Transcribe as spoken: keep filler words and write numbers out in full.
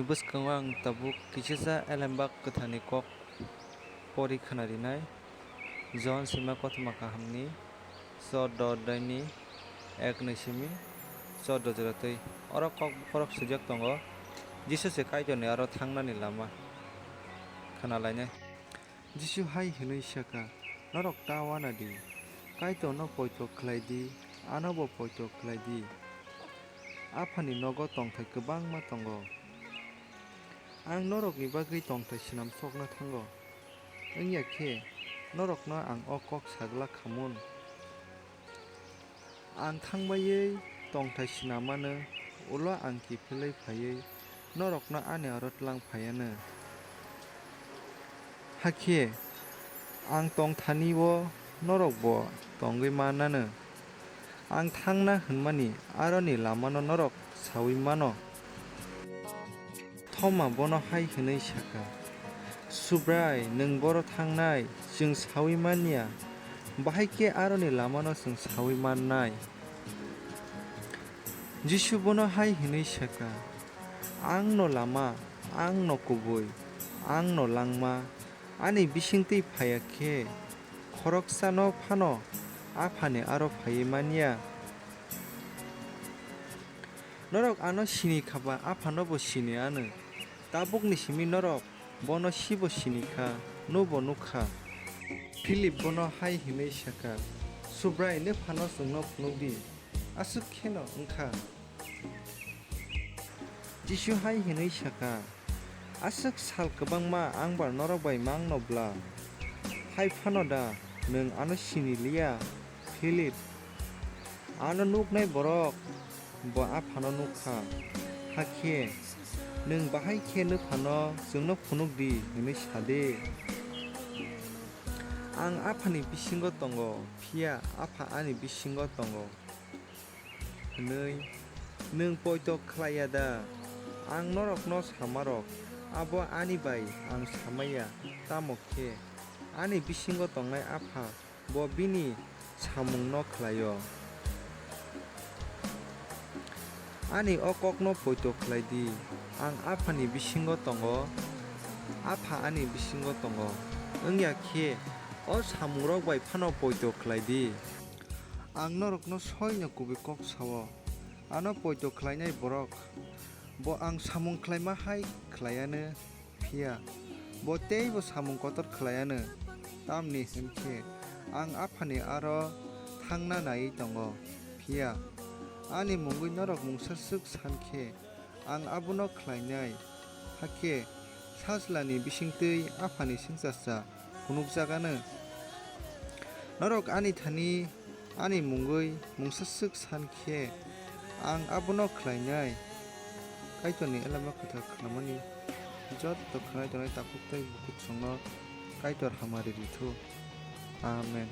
Bwskango ang tabuk kisisa Elembak Kwtharni kok pori khwna rinai. John sima kothoma kahamni choddo adhyayni ek nwi simi choddo jora twi. Oro kok bokhorok swijak tongo, Jisu se Kaitorni aro thangnani lama khwna lainai. Jisu hai hwnwi sa kha, "Norok ta uana di, Kaitorno poito khlai di, anobo poito khlai di. Aphani nogo tongthai kwbangma tongo. Ang norokni bagwi tongthai swnam sokna thango, wngya khe norokno ang o kok sa glak kha mun." Ang thangbaiwi tongthai swnamano, ulo ang kiphilwi phaiwi norokno ani aro tlang phaianw. Hakhe ang tongthani-o norokbo tongwi mannanw. Ang thangna hwnmani aroni lamano norok saui mano. Thoma bono hai hwnwi sa kha, "Subrai, nwng boro thangnai, chwng saui man ya, bahai khe aroni lamano chwng saui mannai." Jisu bono hai hwnwi sa kha, "Ang no lama, ang no kubui, ang no langma, ani bisingtwi phaiya khe khoroksano phano Aphani aro phaiwi man ya. Norok ano sini kha ba, Aphanobo sini anw. Tabukni simi norok bono sibo sini kha, nwbo nuk kha." Philip bono hai hwnwi sa kha, "Subrai, nwphano chwngno phunuk di, aswk kheno wng kha." Jisu hai hwnwi sa kha, "Aswk sal kwbangma ang ba norok bai mangno bla? Hai phano da nwng ano sini liya, Philip? Ano nuknai borok bo Aphano nuk kha. Hakhe nwng bahai khe nwphano chwngno phunuk di hwnwi sa de. Ang Aphani bisingo tongo, phiya Apha ani bisingo tongo hwnwi nwng poito khlai ya da? Ang norokno samarok, abo ani bai ang samai ya, tamo khe ani bisingo tongnai Apha bo bini samungno khlai-o. Ani o kokno poito khlai di, ang Aphani bisingo tongo, Apha ani bisingo tongo, wngya khe o samungrok bai phano poito khlai di. Ang norokno soino kubui kok sa-o, ano poito khlainai borok bo ang samung khlaima hai khlai anw, phiya bo teibo samung kotor khlai anw, tamni hwn khe ang Aphani aro thangna naiwi tongo, phiya ani mungwi norok mungsa swk san khe ang abono khlainai. Hakhe Sajlani bisingtwi Aphani swngcharsa phunukjak anw. Norok ani thani ani mungwi mungsa swk san khe ang abono khlainai. Kaitorni Elembak Kwthar khwnamani joto khwnai tongnai takhuk tei bukhuk chwngno Kaitor hamari rwthu. Amen.